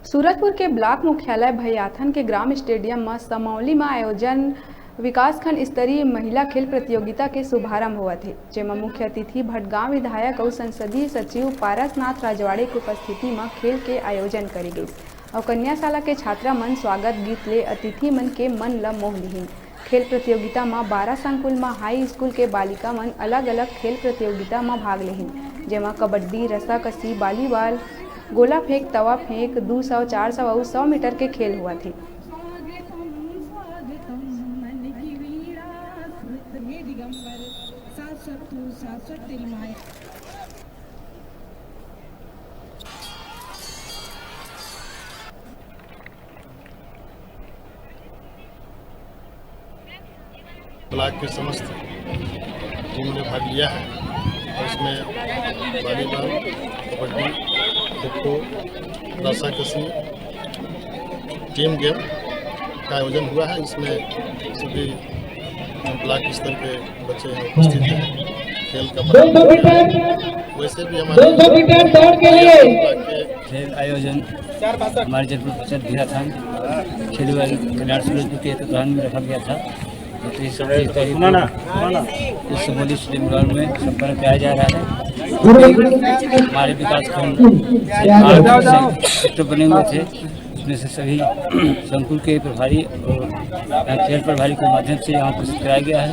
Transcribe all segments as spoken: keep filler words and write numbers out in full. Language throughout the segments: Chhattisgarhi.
सूरजपुर के ब्लॉक मुख्यालय भैयाथन के ग्राम स्टेडियम म समौली म आयोजन विकासखंड स्तरीय महिला खेल प्रतियोगिता के शुभारंभ होवत हे, जेमा मुख्य अतिथि भटगांव विधायक अउ संसदीय सचिव पारसनाथ राजवाड़े के उपस्थिति म खेल के आयोजन करे गइस। अउ कन्याशाला के छात्रा मन स्वागत गीत ले अतिथि मन के मन ल मोह लिहिन। खेल प्रतियोगिता म बारा संकुल म हाई स्कूल के बालिका मन अलग-अलग खेल प्रतियोगिता म भाग लेहिन, जेमा कबड्डी, रस्साकसी, वॉलीबॉल, गोला फेंक, तवा फेंक, दू सौ, चार सौ अउ सौ मीटर के खेल होवत हे। ब्लॉक के समस्त टीम ने भाग लिया है और इसमें volleyball, kabaddi, kho kho, रस्साकसी, team game का आयोजन हुआ है। इसमें सभी ब्लॉक स्तर के बच्चे यहाँ उपस्थित हैं। खेल का वैसे भी हमारे ब्लॉक के खेल आयोजन हमारे जनपद पंचायत भैयाथन खेल विभाग कल्याण सूरजपुर के तत्वाधान में रखा गया था। तो इस इस तारीख को इस समूह स्टेडियम ग्राउंड में संपन्न कराया जा रहा है। हमारे विकास खंड से आठ सेक्टर बने हुए थे, उसमें से सभी संकुल के प्रभारी और खेल प्रभारी के माध्यम से यहाँ उपस्थित कराया गया है।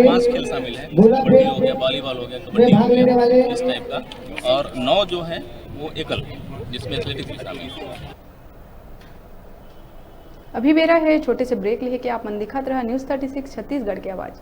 पांच खेल शामिल है, कबड्डी हो गया, वॉलीबॉल हो गया, कबड्डी हो गया, इस टाइप का, और नौ जो है वो एकल, जिसमें एथलेटिक्स भी शामिल है। अभी बेरा है छोटे से ब्रेक लेके, आप मन दिखत रहा न्यूज थर्टी सिक्स छत्तीसगढ़ के आवाज।